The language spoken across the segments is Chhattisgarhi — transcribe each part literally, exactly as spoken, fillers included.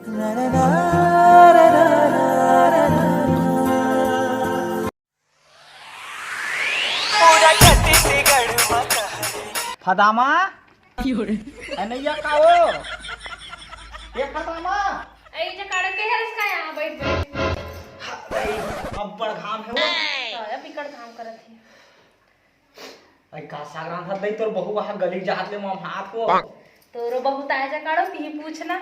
फदामा। ए नैया का हो? ए फदामा। ए जकाड़ा के हरस का यहाँ बैठ बैठ। अरे, अब्बड़ घाम हे वो। सारा बिकट घाम करत हे। अरे का साग रांधत दई तोर बहू वहाँ गली जात ले मम हाथ को। तोरो बहू ताय जकाड़ो तिही पूछना।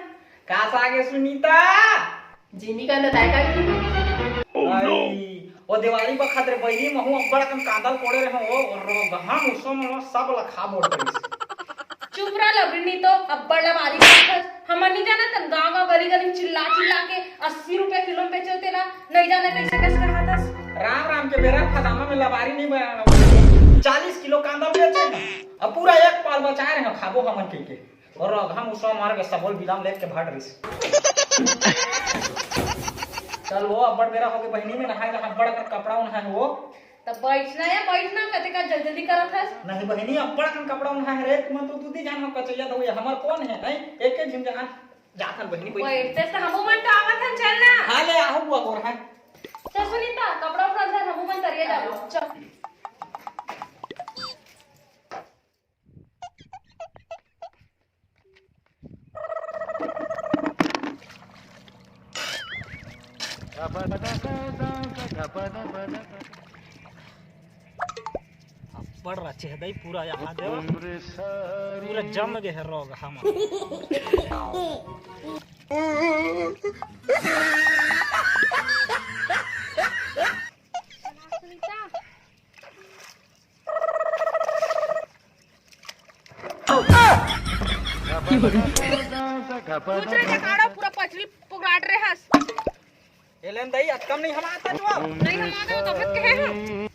का साग हे सुनीता? जीनी का बताए का की? अरे, ओ देवारी बखत रे बहिनी महू अब्बड़ अकन कांदल कोड़े रहे हो, और रोगहा मुसो मन सब लखा बोल रही। चुप रह लबड़ी, नहीं तो अब्बड़ लबारी बात है। हमन नहीं जाना तन गांव गांव गली गली में चिल्ला चिल्ला के अस्सी रुपया किलो में बेचे तेला, नहीं जाने कैसे कैसे करवाता। राम राम के बेरा फदामा में लबारी नहीं बना, चालीस किलो कांदा बेचे हैं। अब पूरा एक पाल बचाए रहे खाबो हमन के, के। और रोगहा मुसो मार के सबोल बिलाम लेके भाग रही। चल वो अब्बड़ बेरा हो गए बहिनी में नहाए रहा, बड़ कर कपड़ा उन्हाए वो। तब बैठना या बैठना, कते का जल्दी जल्दी करत हस? नहीं बहिनी, अब्बड़ अकन कपड़ा उन्हाए रे, तुमन तो दूधी जान हो कचैया दो, ये हमर कौन है, हैं? एक एक झिन जान जाथन बहिनी, बैठ। बैठते से हमू मन तो आवत हन, चल ना। हाँ, ले आहू हुआ और हैं। चल सुनीता, कपड़ा उपड़ा धर, हमू मन तरिया जाबो। चल। अब्बड़ रचे हे दई पूरा यहाँ दे। पूरा जम गे हे रोगहा मन। पूछ रे जकाड़ा पूरा पचरी पुगराट रे हस। एलेन दई, अतकम नहीं हम आता जो। नहीं हम आता, तो कब के है हम?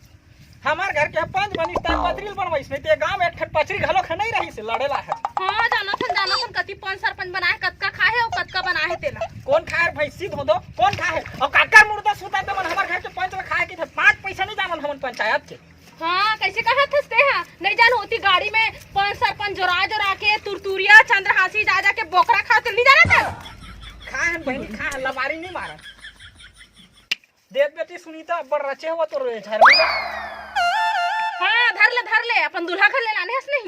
हमार घर के पंच बनिस, तार पचरी बनवाइस, नहीं ते गांव में एक ठन पचरी घलो ख नहीं रहिस, लड़े ला है। हाँ, जाना थन, जाना थन, कति पंच सरपंच बनाए, कतका खाए और कतका बनाए तेला। कौन खाए रे भैंसी धो दो, कौन खाए? और काकर मुर्दा सुता ते मन हमार घर के पंच ला खाए की थे, पाँच पैसा नहीं जामन हमन पंचायत के। हाँ, कैसे कहत हस ते हा? नहीं जान होती गाड़ी में पंच सरपंच जोरा जोरा के तुरतुरिया चंद्रहासी जा जा के बोकरा खाते नहीं जाना था। खाहन बहिनी, खाहन, लबारी नहीं मारा। देख बेटी सुनीता, अब्बड़ रचे हुआ तोर झरनी ला। हाँ, धर ले, धर ले, अपन दूल्हा घर ले लाने हस नहीं।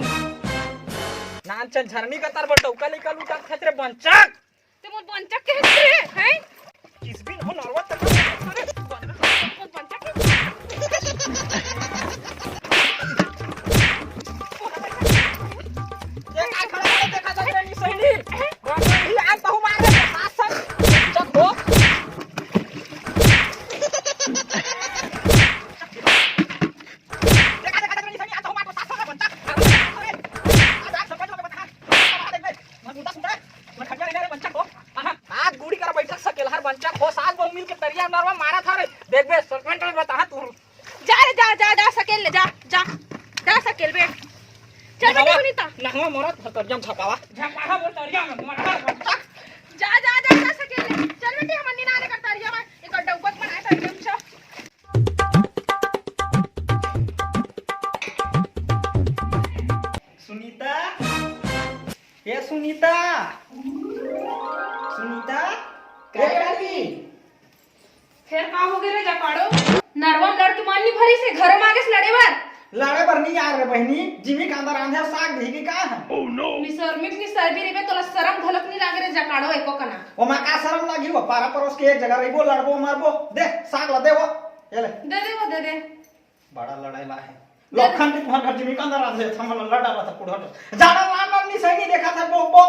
नान चल झरनी का तार बर डौका लइका लूटत खतरे बंचक। ते मोर बंचक के हस रे, हैं? किस बिन हो नरवा तक। अरे, मोर बंचक के। ये का खड़ा है, देखा जाए नहीं सही नहीं। बंचक ही आज बहु मार रहे, सात सात। बंचक हो। आज गुड़ी कर बैठक सकेल हर बंचक हो, सास बहू मिल के तरिया नरवा मारा था रे। देख बे, सरपंच में बता तू। जा रे, जा, जा, जा, सकेल ले, जा, जा, जा, सकेल बे। चल बेटी नहवा, सुनीता। नहवा मरत हर तरिया में झपावा। झपावा बोल तरिया में, मरत हर बंचक। जा, जा, जा, जा, सकेल ले। चल बेटी, हमन निनाने कर तरिया में। एक डौकत बनाए तरिया में, चल। सुनीता, ए सुनीता, सुनीता, का करही? फेर का हो गे रे जकाड़ो? नरवा लड़ के मन नी भरी से घरो मागेस लड़े बर। लड़े बर नी यार रे बहिनी, जिमी कांदा रांधे साग दिही के का है? निसरमिक निसरबी रे बे, तोला सरम घलक नी लागे रे जकाड़ो एको कना। ओमा का सरम लागी वो? पारा परोस के एक जगह रहिबो, लड़बो, मरबो। दे, साग ला दे वो। ये ले। दे दे वो, दे दे। बड़ा लड़ाई ला है। लखन के तुम्हार घर जिमी कांदा रांधे, थमन लड़ा रहा था कुड़हट। ज्यादा मार मार नी सही नी देखा था, बो, बो।